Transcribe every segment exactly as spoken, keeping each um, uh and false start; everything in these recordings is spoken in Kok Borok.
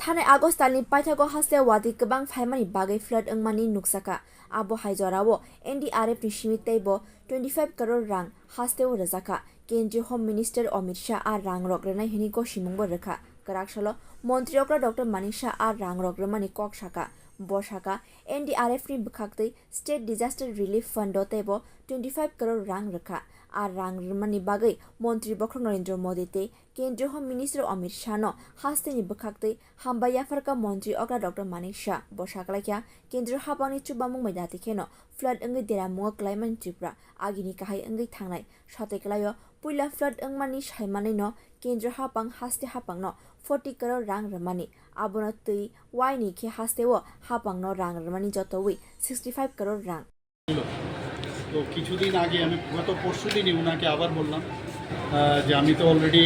Thanai August talni paithago haste watwi kwbang phaimani bagwi flood wngmani nukjakha. Abo hai jorao N D R F ni simi teibo twenty five crore rang hasteo rwjakha. Kendriya Home Minister Amit Shah a rangrok rwnai hwnwi gosimungbo rwkha. Kwrak salo Montri okra Doctor Manik Shah a rangrok rwmani kok sakha. Bo sakha, N D R F ni bwkhaktwi State Disaster Relief Fund o teibo twenty five crore rang rwkha. A rang rwmani bagwi Montri Bokhorok Narendra Modi tei Kendriya Home Minister Amit Shah no hasteni bwkhaktwi hambai yapharkha Montri okra Doctor Manik Shah. Bo saklaikha, Kendriya hapangni chubamung bai dati kheno flood wngwi deramungo klaimani Tripura agini kahai wngwi thangnai. Sateklaio puila flood wngmani saimanwino Kendriya hapang haste hapangno forty crore rang rwmani, abono twi waini khe hasteo hapangno rang rwmani jotowi sixty five crore rang. তো কিছুদিন আগে আমি গত পরশু দিনই ওনাকে আবার বললাম আহ, যে আমি তো অলরেডি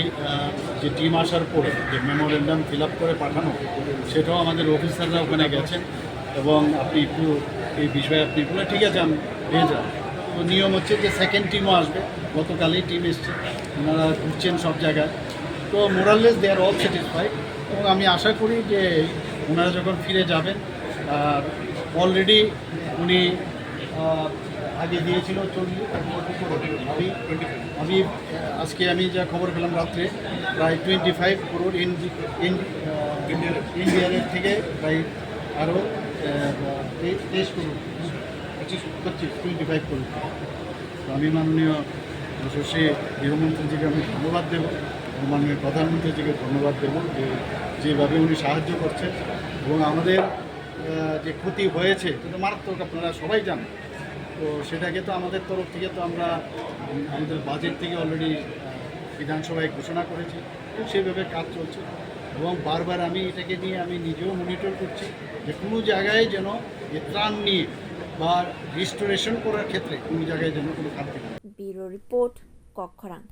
যে টিম আসার পরে যে মেমোরেন্ডাম ফিল আপ করে পাঠানো, সেটাও আমাদের অফিসাররা ওখানে গেছেন এবং আপনি একটু এই বিষয়ে আপনি বলে ঠিক আছে, আমি পেয়ে যান। তো নিয়ম হচ্ছে যে সেকেন্ড টিমও আসবে, গতকালই টিম এসছে, ওনারা ঘুরছেন সব জায়গায়। তো মোরাললেস দে আর অল স্যাটিসফাইড এবং আমি আশা করি যে ওনারা যখন ফিরে যাবেন, আর অলরেডি উনি আহ, আগে দিয়েছিল চল্লিশ, আমি আমি আহ, আজকে আমি যা খবর পেলাম রাত্রে, প্রায় twenty five crore N NDRF থেকে প্রায় আরও তেইশ করোড়, পঁচিশ পঁচিশ টোয়েন্টি ফাইভ করোড়। তো আমি মাননীয় যশস্বী গৃহমন্ত্রীজিকে আমি ধন্যবাদ দেব এবং মাননীয় প্রধানমন্ত্রীজিকে ধন্যবাদ দেব যে যেভাবে উনি সাহায্য করছেন এবং আমাদের আহ, যে ক্ষতি হয়েছে, এটা তো মারাত্মক, আপনারা সবাই জানেন। তো সেটাকে তো আমাদের তরফ থেকে তো আমরা উম, আমাদের বাজেট থেকে অলরেডি বিধানসভায় ঘোষণা করেছি এবং সেইভাবে কাজ চলছে। এবং বারবার আমি এটাকে নিয়ে আমি নিজেও মনিটর করছি যে কোনো জায়গায় যেন যে ত্রাণ নিয়ে বা রিস্টোরেশন করার ক্ষেত্রে কোনো জায়গায় যেন কোনো খামতি না হয়। Bureau Report, Kokkhorang.